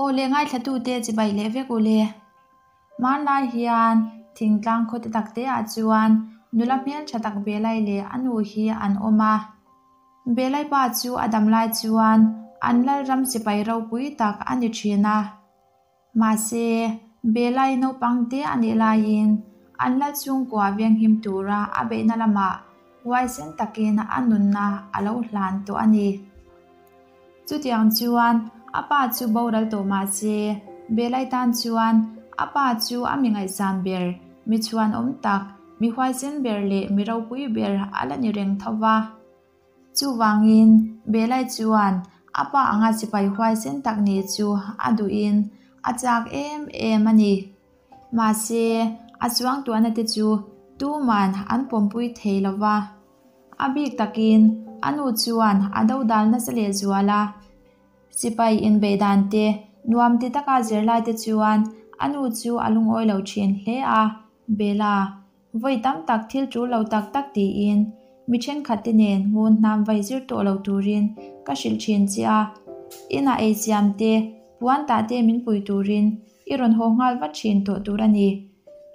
Aw le ngaithlatute chibai leh vek u le. Hmanlai hian thingtlang khaw te tak te ah chuan nula hmeltha tak Belai leh a nu hi an awm a. Belai pa chu a dam lai chuan an lalram sipai ropui tak a ni thin a. Mahse, Belai naupang te a nih laiin an lal chhungkua venghim tura a beihna lamah huaisen takin a nunna a lo hlan tawh a ni. Chutiang chuan a pa chu boral tawh mah se, Belai tan chuan a pa chu a mi ngaihsan ber, mi chhuanawm tak, mi huaisen ber leh mi ropui ber a la ni reng tho va. Chuvangin, Belai chuan a pa anga sipai huaisen tak nih chu a duhin a chak em em a ni. Mahse, a chuangtuahna te chu tuman an pawmpui thei lo va. A bik takin a nu chuan a dodal nasa lehzual a. Sipai inbeih dan te, nuam ti taka zirlai te chuan a nu chu a lungawi lo thin hle a, Bella, vawi tam tak thil tul lo tak tak tiin mi thenkhat te nen ngun hnam vai zir tawh lo turin ka hrilh thin che a. Inah ei siam te, puan tah te min pui turin I rawn haw nghal vat thin tawh tur a ni.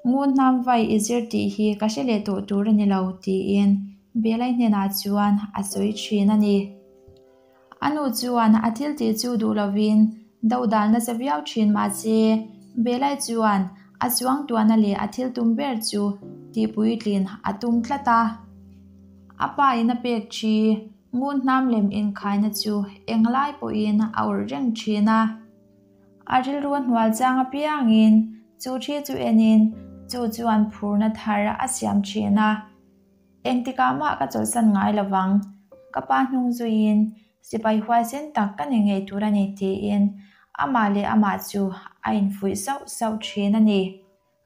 Ngun hnam vai i zir tih hi ka hre leh tawh tur a ni lo, tiin Belai hnenah chuan a sawi thin a ni. A nu chuan a thil tih chu duh lovin dodal nasa viau thin mah se, Belai chuan a chuangtuahna leh a thil tum ber chu tihpuitlin a tum tlat a. A pa in a pek thi ngun hnam lem inkhaina chu englai pawhin a awrh reng thin a. A rilru a hnual chang apiangin chu thi chu enin chu chuan phurna thar a siam thin a. Engtikah mah ka chawlhsan ngai lo vang, ka pa hnung zuiin sipai huaisen tak ka ni ngei tur a ni tiin amah leh amah chu a infuih sauh sauh thin a ni.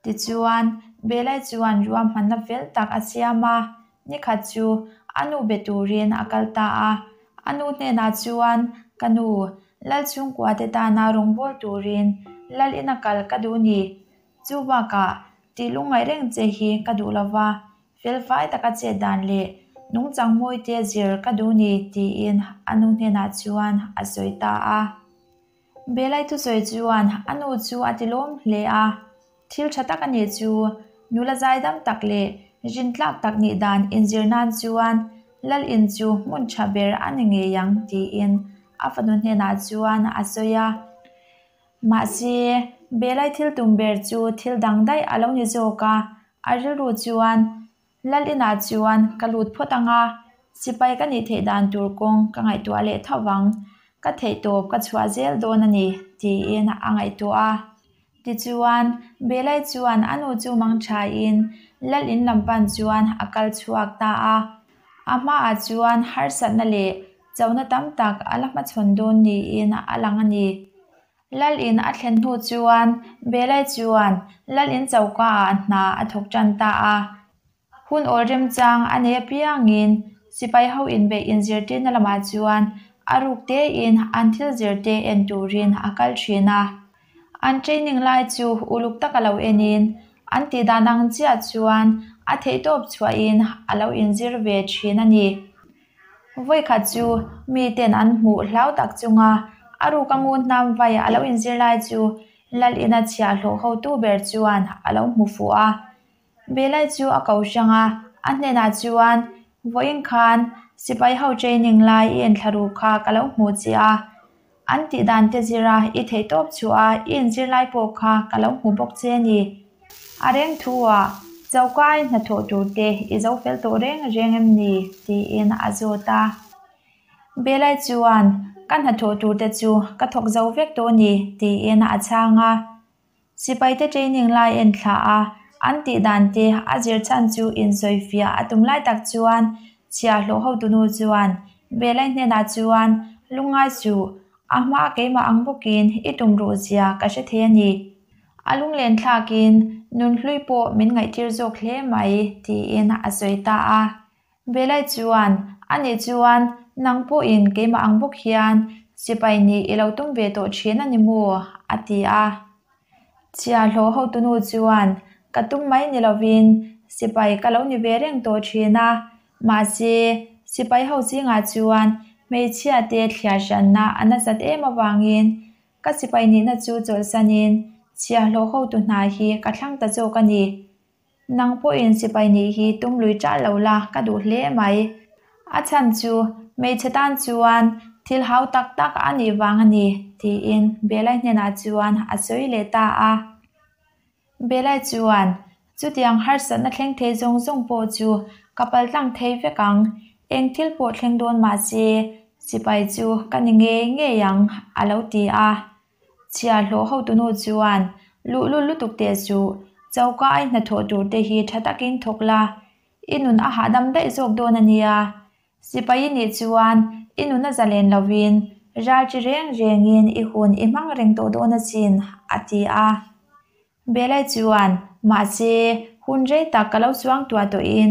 Tichuan, Belai chuan ruahmanna fel tak a siam a, nikhat chu a nu be turin a kal ta a. A nu hnenah chuan, Ka nu, Lal chhungkuate tana rawngbâwl turin Lal ina kal ka duh ni. Chu bakah, tih lungngaih reng che hi ka duh lo va, felfai taka chet dan leh nungchang mawite zir ka duh ni, tiin a nu hnenah chuan a sawi ta a. Belai thusawi chuan a nu chu a ti lawm hle a, thil tha tak a nih chu nula zaidam tak leh rintlak tak nih dan inzir nan chuan Lal in chu hmun tha ber a ni ngei ang tiin a fanu hnenah chuan a sawi a. Mahse, Belai thil tum ber chu thil dang daih a lo ni zawk a, a rilru chuan Lal inah chuan ka lut phawt ang a, sipai ka nih theih dan tur kawng ka ngaihtuah leh tho vang, ka theihtawp ka chhuah zel dawn a ni, tiin a ngaihtuah a. Tichuan, Belai chuan a nu chu mang thain Lal in lam pan chuan a kal chhuak ta a. A hmaah chuan harsatna leh chona tam tak a la hmachhawn dawn niin a lang a ni. Lal in a thlen hnu chuan Belai chuan Lal in choka ah hna a thawk tan ta a. Hun awl remchang a nei apiangin sipai ho inbeih inzirtirna lamah chuan a ruk tein an thil zirte en turin a kal thin a. An training lai chu uluk taka lo enin an tihdan ang chiah chuan a theihtawp chhuahin a lo inzir ve thin a ni. Vawikhat chu miten an hmuh hlau tak chunga a ruk a ngun hnam vai a lo inzir lai chu Lal ina chhiahhlawh hotu ber chuan a lo hmu fuh a. Belai chu a ko hrang a, a hnenah chuan, Vawiin khan sipai ho training lai i enthla ru kha ka lo hmu che a, an tih dan te zira i theihtawp chhuah a i inzir lai pawh kha ka lo hmu bawk che a ni. A reng thu ah, Chokai hnathawh tur te i zo fel tawh reng reng em ni? tiin a zawt a. Belai chuan, Ka hnathawh tur te chu ka thawk zo vek tawh a ni, tiin a chhang a. Sipaite training lai en thlah a, an tih dan te a zir chhan chu insawifiah a tum lai tak chuan chhiahhlawh hotunu chuan Belai hnenah chuan, Lungngai suh, a hma keimah ang bawkin i tum ruh zia ka hre thei a ni. A lunglen thlakin nunhlui pawh min ngaihtir zawk hle mai, tiin a sawi ta a. Belai chuan, Ani chuan, nang pawhin keimah ang bawk hian sipai nih i lo tum ve tawh thin a ni maw? a ti a. Chhiahhlawh hotunu chuan, Ka tum mai ni lovin sipai ka lo ni ve reng tawh thin a, mahse, sipai ho zingah chuan hmeichhia te thliar hranna a nasat em avangin. Ka sipai nihna chu chawlhsanin chhiahhlawh hotu hna hi ka thlang ta zawk a ni. Nang pawhin sipai nih hi tum lui ṭah lo la ka duh hle mai. A chhan chu hmeichhe tan chuan thil hau tak tak a nih vang a ni, tiin Belai hnenah chuan a sawi leh ta a. Belai chuan, Chutiang harsatna thleng thei zawng zawng pawh chu ka paltlang thei vek ang. Eng thil pawh thleng dawn mah se, sipai chu ka ni ngei ngei ang, a lo ti a. Chhiahhlawh hotunu chuan, Luhlul lutuk teh suh, choka ai hnathawh tur te hi tha takin thawk la, i nun a hahdam daih zawk dawn a nia. Sipai i nih chuan i nun a zalen lovin ral chi reng rengin i hun i hmang reng tawh dawn asin, a ti a. Belai chuan, Mahse, hun rei tak ka lo chuang tuah tawhin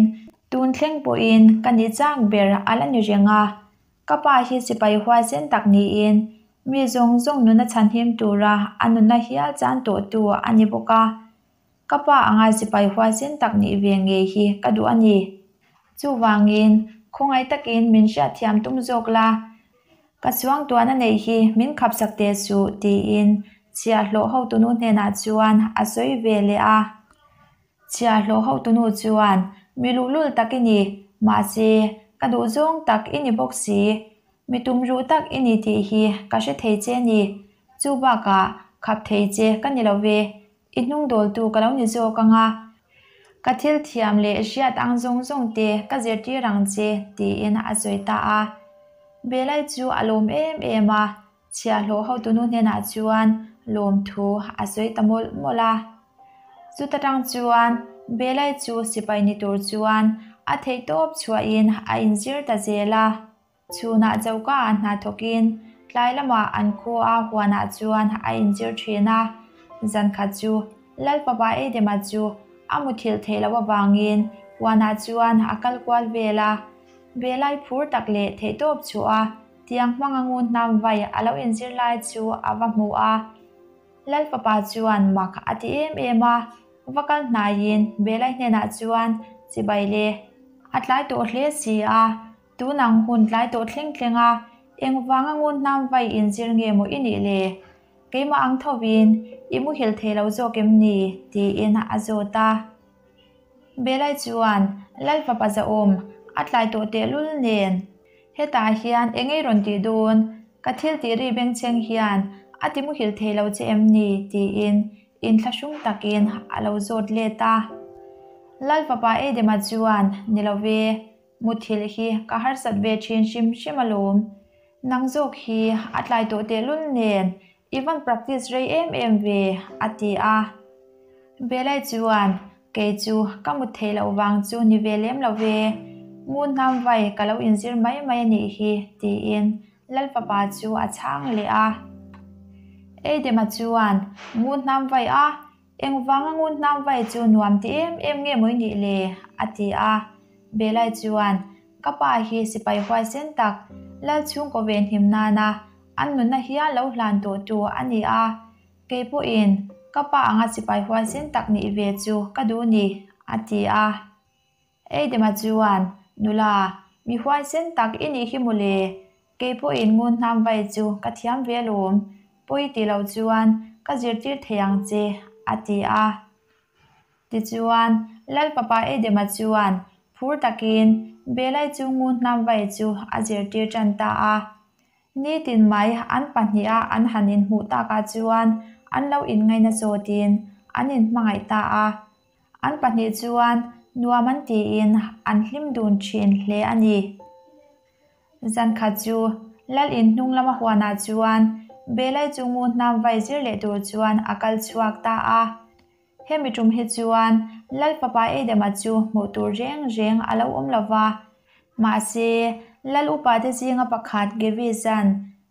tun thleng pawhin ka ni chak ber a la ni reng a. Ka pa hi sipai huaisen tak niin mi zawng zawng nuna chhanhim tura a nunna hial chan tawhtu a ni bawk a. Ka pa anga sipai huaisen tak nih ve ngei hi ka duh a ni. Chuvangin, khawngaih takin min hriatthiam tum zawk la, ka suangtuahna neih hi min khapsak teh suh, tiin chhiahhlawh hotunu hnenah chuan a sawi ve leh a. Chhiahhlawh hotunu chuan, Mi luhlul tak i ni, mahse, ka duhzawng tak i ni bawk si. Mi tumruh tak i ni tih hi ka hre thei che ni. Chu bakah, khap thei che ka ni lo ve. I hnungdawltu ka lo ni zawk ang a, ka thil thiam leh hriat ang zawng zawng te ka zirtir ang che, tiin a sawi ta a. Belai chu a lawm em em a, chhiahhlawh hotunu hnenah chuan lawmthu a sawi ta mawlh mawlh a. Chuta tang chuan Belai chu sipai ni tur chuan a theihtawp chhuahin a inzir ta zel a. Chhunah choka ah hna thawkin tlai lamah an khua huanah chuan a inzir thin a. Zankhat chu Lalfapa Eidema chu a muthilh theih loh avangin huanah chuan a kal kual vel a. Belai phur tak leh theihtawp chhuah a tiang hmanga ngun hnam vai a lo inzir lai chu a va hmu a. Lalfapa chuan mak a ti em em a, va kal hnaiin Belai hnenah chuan chibai le a tlai tawh hle si a. Tun ang hun tlai tawh thleng thleng a, engvanga ngun hnam vai inzir nge maw i nih le? Keimah ang thovin i muhil thei lo zawk em ni? tiin a zawt a. Belai chuan, Lal fapa zahawm, a tlai tawh tehlul nen. Hetah hian eng ei rawn tih dawn? Ka thil tih ri bengchheng hian a ti muhil thei lo che em ni? tiin inthlahrung takin a lo zawt let a. Lal fapa Eidema chuan, Ni lo ve. Muthilh hi ka harsat ve thin hrim hrim alawm. Nang zawk hi a tlai tawh tehlul nen i van practice rei em em ve, a ti a. Belai chuan, Kei chu ka mut theih loh vang chu ni ve lem lo ve, ngun hnam vai ka lo inzir mai mai a nih hi, tiin Lalfapa chu a chhang leh a. Eidema chuan, Ngun hnam vai a, Engvanga ngun hnam vai chu nuam ti em em nge mawi nih le? a ti a. Belai chuan, Ka pa hi sipai huaisen tak, Lal chhungkaw venhim nana an nunna hial lo hlan tawhtu a ni a. Kei pawhin ka pa anga sipai huaisen tak nih ve chu ka duh ni, a ti a. Eidema chuan, Nula, mi huaisen tak i nih hi mawle, kei pawhin ngun hnam vai chu ka thiam ve alawm, pawi ti lo chuan ka zirtir thei ang che, a ti a. Tichuan, Lalpapa Eidema chuan phur takin Belai chu ngun hnam vai chu a zirtir tan ta a. Nitin mai an pahniha an han inhmuh takah chuan an lo inngaina chawtin an inhmangaih ta a. An pahnih chuan nuam an tiin an hlim dun thin hle a ni. Zankhat chu Lal in hnung lama huanah chuan Belai chu ngu hnam vai zir leh tur chuan a kal chhuak ta a. Hemi tum hi chuan Lal fapa Eidema chu hmuh tur reng reng a lo awm lo va. Mahse, Lal upa te zinga pakhat Gevisan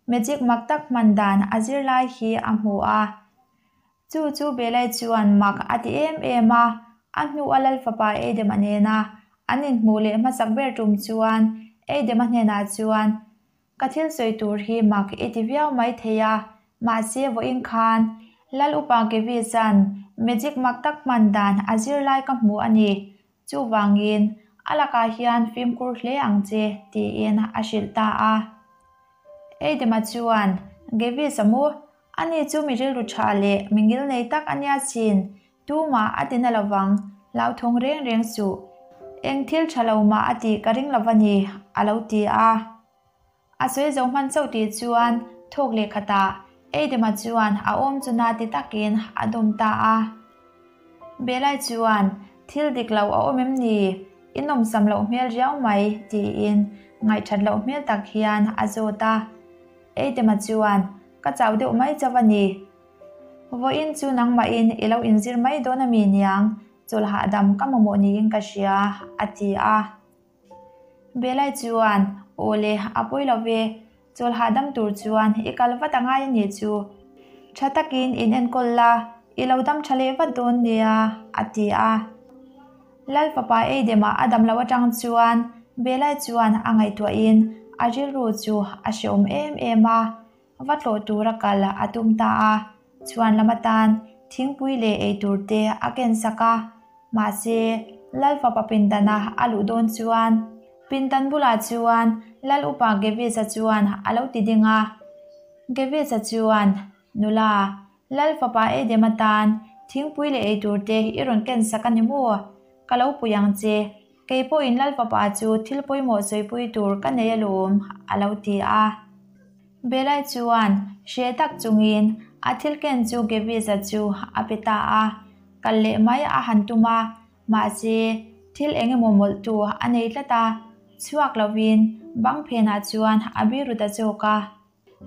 magic mak tak hman dan a zir lai hi a hmu a. Chu chu Belai chuan mak a ti em em a, a hnu a Lal fapa Eidema nena an inhmuh leh hmasak ber tum chuan Eidema hnenah chuan Ka thil sawi tur hi mak i ti viau mai thei a, mahse vawiin khan Lal Upa Kevisan magic mak tak hman dan a zir lai ka hmu a ni. Chuvangin a lakah hian fimkhur hle ang che tiin a hrilh ta a. Eidema chuan, Gevis a mu? Ani chu mi rilru tha leh mi ngilnei tak a nia chin, tumah a ti na lovang, hlauthawng reng reng suh. Eng thil tha lo mah a tih ka ring lo va ni, a lo ti a. A sawi zo hman chauh tih chuan thawk leh khatah Eidema chuan a awm chu na ti takin a dawm ta a. Belai chuan, Thil dik lo a awm em ni? I nawmsam loh hmel riau mai, tiin ngaihthat loh hmel tak hian a zawt a. Eidema chuan, Ka chau deuh mai chauh a ni. Vawiin chu nangmahin i lo inzir mai dawn a mi niang, chawlh hahdam ka mamawh niin ka hria, a ti a. Belai chuan, Aw le, a pawi lo ve, chawl hahdam tur chuan i kal vat a ngai a nih chu. Tha takin in enkawl la, i lo dam tha leh vat dawn nia, a ti a. Lal fapa ei demah a dam loh atang chuan Belai chuan a ngaihtuahin a rilru chu a hreawm em em a. Va tlawh tura kal a tum ta a, chhuan lam atan thingpui leh eitur te a ken sak a. Mahse, Lal fapa pindana a luh dawn chuan pindan bulah chuan Lal upa Gevis-a chuan a lo ti ding a. Gevis-a chuan, Nula, Lal fapa ei dem atan thingpui leh eitur te i rawn ken sak a ni maw? Ka lo pui ang che. Kei pawhin Lal fapa chu thil pawimawh sawipui tur ka nei alawm, a lo ti a. Belai chuan hre tak chungin a thil ken chu Geviza chu a pe ta a, kal leh mai a han tum a, mahse thil eng emaw mawlhtu a nei tlat a, chhuak lovin bang phenah chuan a biru ta zawk a.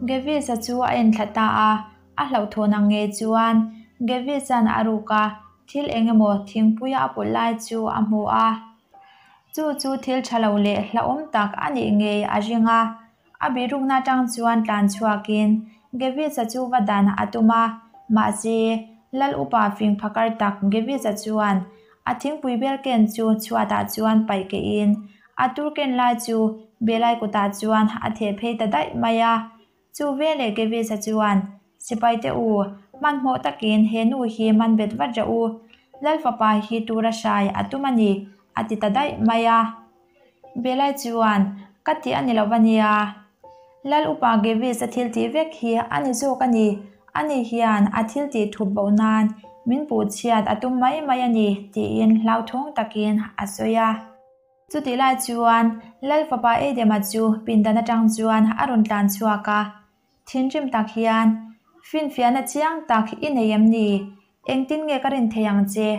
Geviza chu a enthla ta a, a hlauhthawn ang nge chuan Geviza'n a ruk a, thil eng emaw thingpuia a pawlh lai chu a hmu a. Chu chu thil tha lo leh hlauhawm tak a nih ngei a ring a, A bihrukna atang chuan tlan chhuakin Geviza chu va dan a tum a, mahse, Lal upa fing phakar tak Geviza chuan a thingpui bel ken chu chhuatah chuan paih kehin a tur ken lai chu Belai kutah chuan a theh phei ta daih mai a. Chu veleh Geviza chuan, Sipaite u, hmanhmawh takin he nu hi man bet vat reh u, Lal fapa hi tura hrai a tum a ni, a ti ta daih mai a. Belai chuan, Ka tih a ni lo va nia. Lal upa Gevis a thil tih vek hi a ni zawk a ni. Ani hian a thil tih thup bo nan min puh chhiat a tum mai mai a ni, tiin hlauthawng takin a sawi a. Chutih lai chuan Lal fapa Eidema chu pindan atang chuan a rawn tlan chhuak a. Thinrim tak hian, Finfiahna chiang tak i nei em ni? Engtin nge ka rin thei ang che?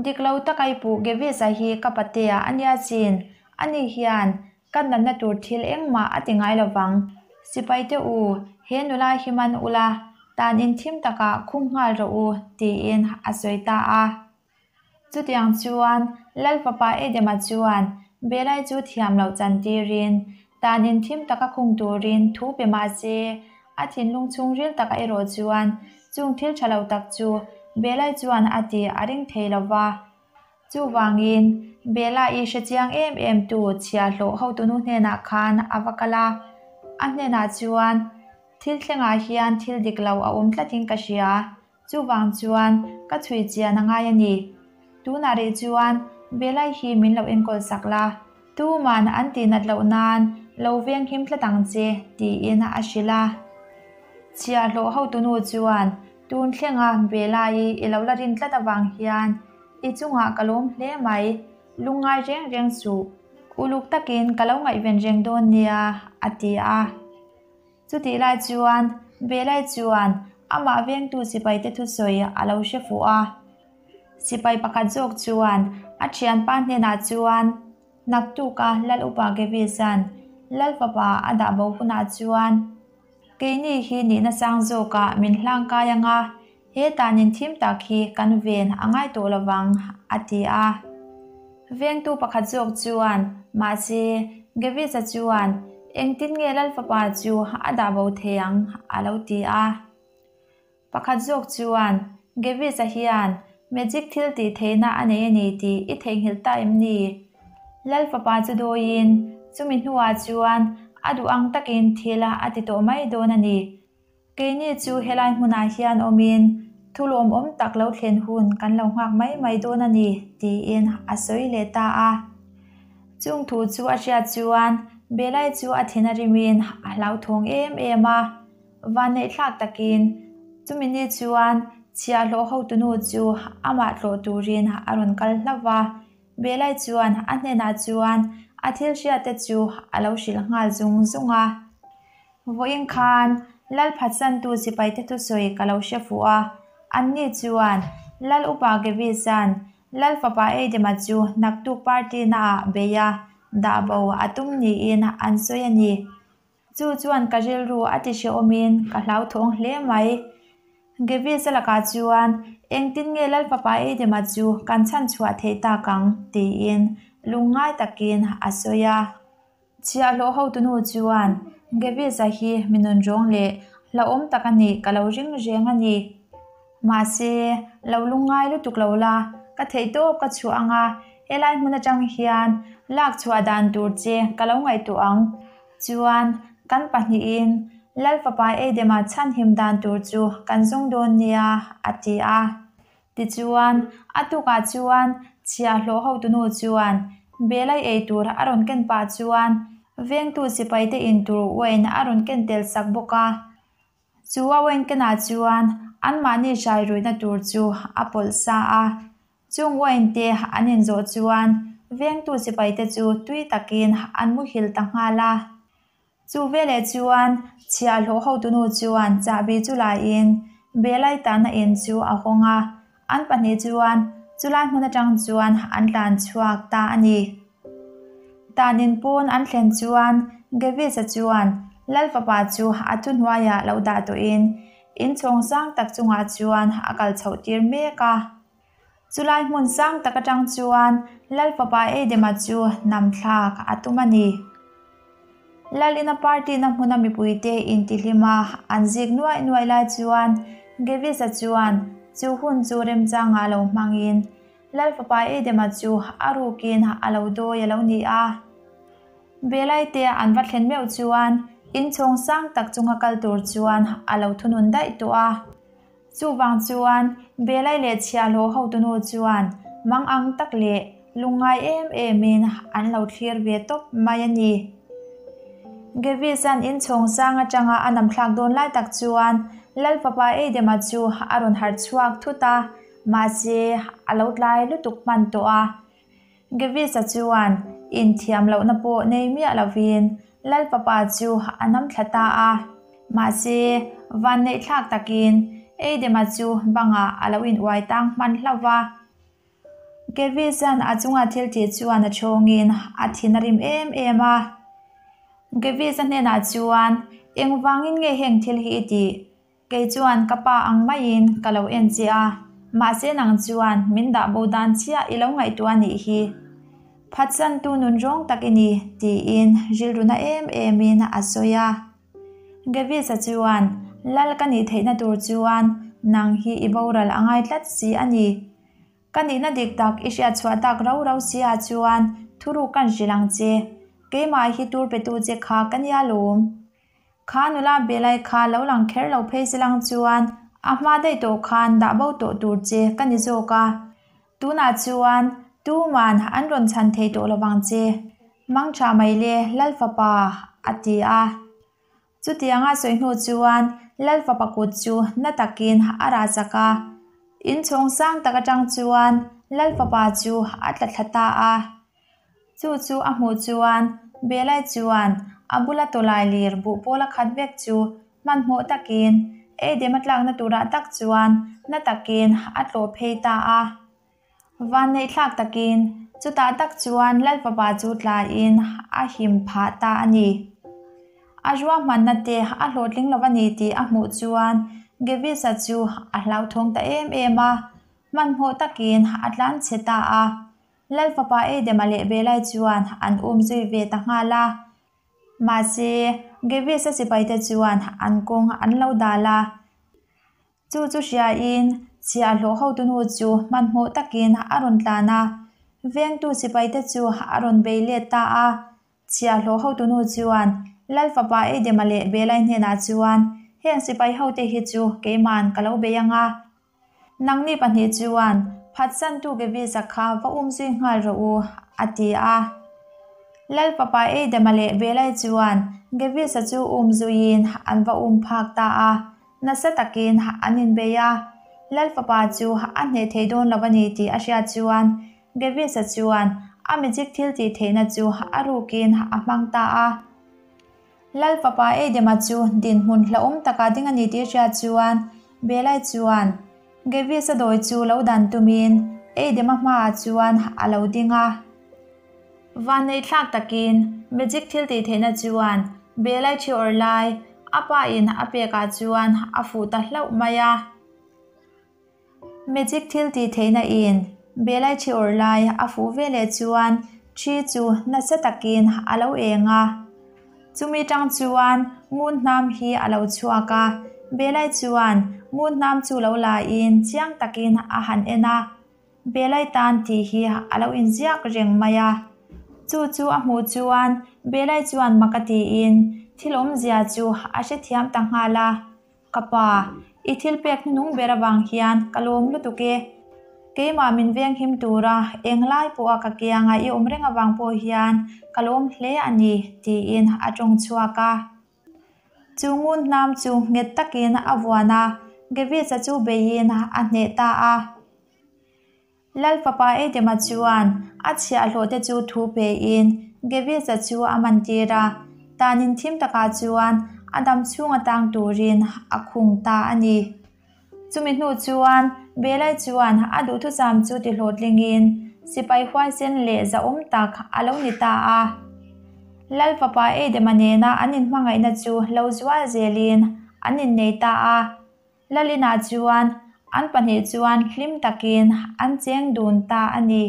Dik lo taka i puh Gevis-a hi ka patea a nia chin. Ani hian ka natna tur thil engmah a ti ngai lo vang. Sipaite u, he nula hi man ula, tan in thim takah khung nghal rawh u, tiin a sawi ta a. Chutiang chuan Lal fapa Edema chuan Belai chu thiam loh chan tirin, tan in thim taka khung turin thu pe mah se, a thinlung chhungril takah erawh chuan chung thil tha lo tak chu Belai chuan a tih a ring thei lo va. Chuvangin, Bela-i hre chiang em em tu chhiahhlawh hotunu hnenah khan a va kal a, a hnenah chuan, Thil thlengah hian thil dik lo a awm tlatin ka hria. Chuvang chuan ka chhui chian a ngai a ni. Tunah rih chuan Belai hi min lo enkawl sak la, tuman an tih nat loh nan lo veng him tlat ang che, tiin a hrilh a. Chhiahhlawh hotunu chuan tun thlenga Belai i lo la rin tlat avang hian i chungah ka lawm hle mai, lungngai reng reng suh, uluk takin ka lo ngaihven reng dawn nia, a ti a. Chutih lai chuan Belai chuan amah vengtu sipaite thusawi a lo hre fuh a. Sipai pakhat zawk chuan a thianpa hnenah chuan Naktuka Lal Upa Gevisan Lal fapa a dah bo hunah chuan keini hi nihna sang zawkah min hlangkai anga he tanin thim tak hi kan ven a ngai tawh lovang, a ti a. Vengtu pakhat zawk chuan, Mahse, Gavisa chuan, Engtin nge Lal fapa chu a dah bo thei ang? a lo ti a. Pakhat zawk chuan, Gavisa hian magic thil tih theihna a nei a ni tih i theihnghilh ta em ni? Lal fapa chu dawiin, chumi hnuah chuan a duh ang takin thil a ti tawh mai dawn a ni. Keini chu helai hmunah hian awmin thu lawmawm tak lo thlen hun kan lo nghak mai mai dawn a ni, tiin a sawi leh ta a. Chung thu chu a hriat chuan Belai chu a thin a rimin a hlauthawng em em a. Vanneihthlak takin Chumi ni chuan chhiahhlawh hotunu chu amah tlawh turin a rawn kal hlauh va, Belai chuan a hnenah chuan a thil hriatte chu a lo hrilh nghal zung zung a. Vawiin khan Lal phatsantu sipaite thusawi ka lo hre fuh a, anni chuan Lal upa Gevisa'n Lal fapa Eidema chu naktuk party naah bei a, dah bo a tum niin an sawi a ni. Chu chuan ka rilru a ti hrehawmin ka hlauthawng hle mai. Gevis-a lakah chuan, Engtin nge Lal fapa Eidema chu kan chhan chhuah theih tak ang? tiin lungngai takin a sawi a. Chhiahhlawh hotunu chuan, Gevis-a hi mi nunrawng leh hlauhawm tak a nih ka lo ring reng a ni. Mahse, lo lungngai lutuk lo la, ka theihtawp ka chhuah ang a, helai hmun atang hian lak chhuah dan tur che ka lo ngaihtuah ang. Chuan, kan pahnihin Lal fapa Eidema chhanhim dan tur chu kan zawng dawn nia, a ti a. Tichuan, a tukah chuan chhiahhlawh hotunu chuan Belai ei tur a rawn ken pah chuan vengtu sipaite in tur wine a rawn ken tel sak bawk a. Chu a wine kenah chuan anmahni hrai ruihna tur chu a pawlh sa a. Chung wine te an inzawh chuan vengtu sipaite chu tui takin an muhil ta nghal a. Chu veleh chuan chhiahhlawh hotunu chuan chahbi chu laiin Belai tahna in chu a hawng a, an pahnih chuan chulai hmun atang chuan an tlan chhuak ta a ni. Tanin pawn an thlen chuan Gevis-a chuan Lal fapa chu a thuhnuaiah lo dah tawhin inchhawng sang tak chungah chuan a kal chhoh tir mek a. Chulai hmun sang tak atang chuan Lal fapa Eidema chu nam thlak a tum a ni. Lal ina party na hmuna mipuite intihlim a an zik nuaih nuaih lai chuan Gevis-a chuan chu hun chu remchangah lo hmangin Lal fapa Eidema chu a rukin a lo dawi a lo ni a. Belaite an va thlen meuh chuan inchhawng sang tak chunga kal tur chuan a lo thunun daih tawh a. Chuvang chuan Belai leh chhiahhlawh hotunu chuan mang ang tak leh lungngai em emin an lo thlir ve tawp mai a ni. Gevis-a'n inchhawng sang atanga a namthlak dawn lai tak chuan Lal fapa Eidema chu a rawn harh chhuak thut a, mahse a lo tlai lutuk hman tawh a. Gevis-a chuan inthiam lohna pawh nei miah lovin Lal fapa chu a nam thla ta a. Mahse, vanneih thlak takin Eidema chu bangah a lo inuai tang hman hlauh va. Gevis-a'n a chunga thil tih chuan a chhawngin a thin a rim em em a. Gevis-a hnenah chuan, Engvangin nge heng thil hi i tih? Kei chuan ka pa ang maiin ka lo en che a, mahse nang chuan min dah bo dan chiah i lo ngaihtuah anih hi. Phatsantu nun rawng tak i ni, tiin rilru na em emin a sawi a. Gavisa chuan, Lal ka nih theihna tur chuan nang hi i boral a ngai tlat si a ni. Ka nihna dik tak i hriat chhuah tak rau rau si ah chuan thuruk kan hrilh ang che. Keimah hi tur petu che kha ka nia lawm. Kha nula Belai kha lo lang kher lo phei se lang chuan a hma daih tawh khan dah bo tawh tur che ka ni zawk a. Tunah chuan tuman an rawn chhan thei tawh lovang che. Mang tha mai le Lal fapa a ti a. Chutianga sawi hnu chuan Lal fapa kut chu na takin a rah chak a. Inchhawng sang tak atang chuan Lal fapa chu a tla thla ta a. Chu chu a hmuh chuan Belai chuan a bula tawlai lir buh pawl a khat vek chu hmanhmawh takin eidem a tlakna turah tak chuan na takin a tlawh phei ta a. Vanneih thlak takin chutah tak chuan Lalfapa chu tlaiin a him phah ta a ni. A ruahmanna te a hlawhtling lo a ni tih a hmuh chuan Gavisa chu a hlauthawng ta em em a, hmanhmawh takin a tlanchhe ta a. Lal fapa Eidema leh Belai chuan an um zui ve ta nghal a. Mahse, Gevis-a sipaite chuan an kawng an lo dal a. Chu chu hriain chhiahhlawh hotunu chu hmanhmawh takin a rawn tlan a, vengtu sipaite chu a rawn bei let ta a. Chhiahhlawh hotunu chuan Lal fapa Eidema leh Belai hnenah chuan, Heng sipai hote hi chu keiman ka lo bei ang a. Nangni pahnih chuan phatsantu Gevisa kha va um zui nghal rawh u, a ti a. Lal fapa Eidema leh Belai chuan Gevisa chu um zuiin an va um phak ta a. Nasa takin an inbei a, Lal fapa chu a hneh thei dawn lo a ni tih a hriat chuan Gavis-a chuan a magic thil tih theihna chu a rukin a hmang ta a. Lal fapa Eidema chu dinhmun hlauhawm taka ding a ni tih hriat chuan Belai chuan Gavis-a dawi chu lo dan tumin Eidema hmaah chuan a lo ding a. Vanneih thlak takin magic thil tih theihna chuan Belai thi awrh lai a pa in a pek ah chuan a fuh ta hlauh mai a. Magic thil tih theihna in Belai thi awrh lai a fuh ve leh chuan thi chu nasa takin a lo eng a. Chumi tang chuan ngun hnam hi a lo chhuak a, Belai chuan ngun hnam chu lo la in chiang takin a han en a. Belai tan tih hi a lo inziak reng mai a. Chu chu a hmuh chuan Belai chuan mak a tiin thil awmzia chu a hrethiam ta nghal a. Ka pa, i thil pek hnung ber avang hian ka lawm lutuk e. Keimah min venghim tura englai pawha ka kianga i awm reng avang pawh hian ka lawm hle a ni, tiin a tawng chhuak a. Chu ngun hnam chu nghet takin a vuan a, Gavitz-a chu beiin a hneh ta a. Lal fapa Eidema chuan a chhiahhlawhte chu thu pein Gavitz-a chu a man tir a, tanin thim takah chuan a dam chhung atang turin a khung ta a ni. Chumi hnu chuan Belai chuan a duhthusam chu tihlawhtlingin sipai huaisen leh zahawm tak a lo ni ta a. Lal fapa Eidema nena an inhmangaihna chu lo zual zelin an innei ta a. Lalinah chuan an pahnih chuan hlim takin an cheng dun ta a ni.